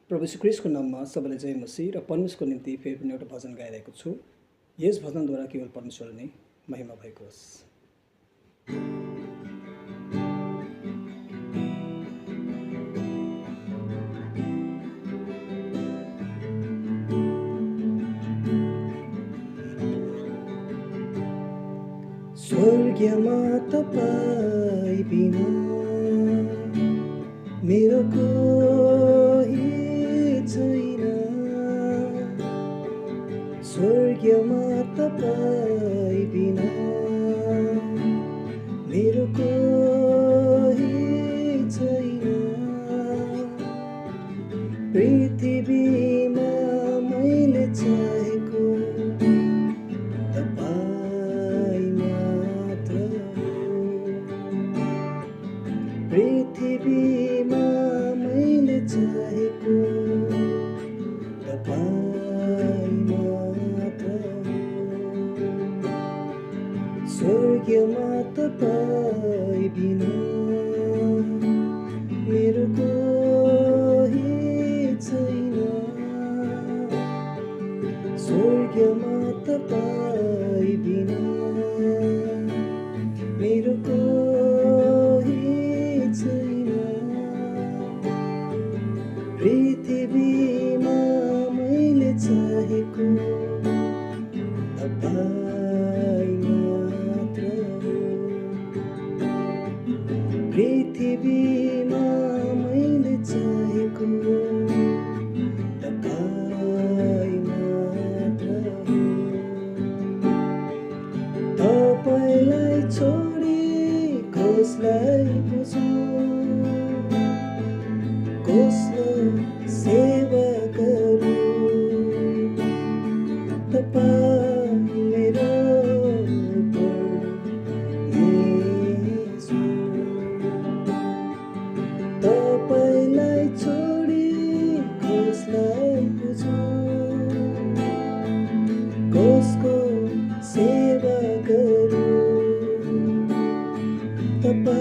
प्रभु श्री ख्रीष्टको नाममा सबैलाई जय मसीह र परमेश्वरको निम्ति फेरि पनि एउटा भजन गाइरहेको छु। यस भजनद्वारा केवल परमेश्वर नै महिमा भएको होस्। स्वर्गमा तपाईँ बिना मेरो कोही छैन। स्वर्गमा तपाईँ बिना मेरो कोही छैन। पृथ्वीमा मैले चाहेको तपाईँ मात्र हो। पृथ्वीमा मैले चाहेको तपाईँ मात्र हो। स्वर्गमा तपाईँ बिना मेरो कोही छैन। स्वर्गमा तपाईँ बिना मेरो कोही छैन। पृथ्वीमा मैले चाहेको तपाईँ मात्र हो। पृथ्वीमा मैले चाहेको तपाईँ मात्र हो। तपाईँलाई छोडी कसलाई बुझौँ, कसको सेवा गरौँ। तपाईँ मेरो परमेश्वर। तपाईँलाई छोडी कसलाई बुझौँ, कसको सेवा गरौँ। तपाईँ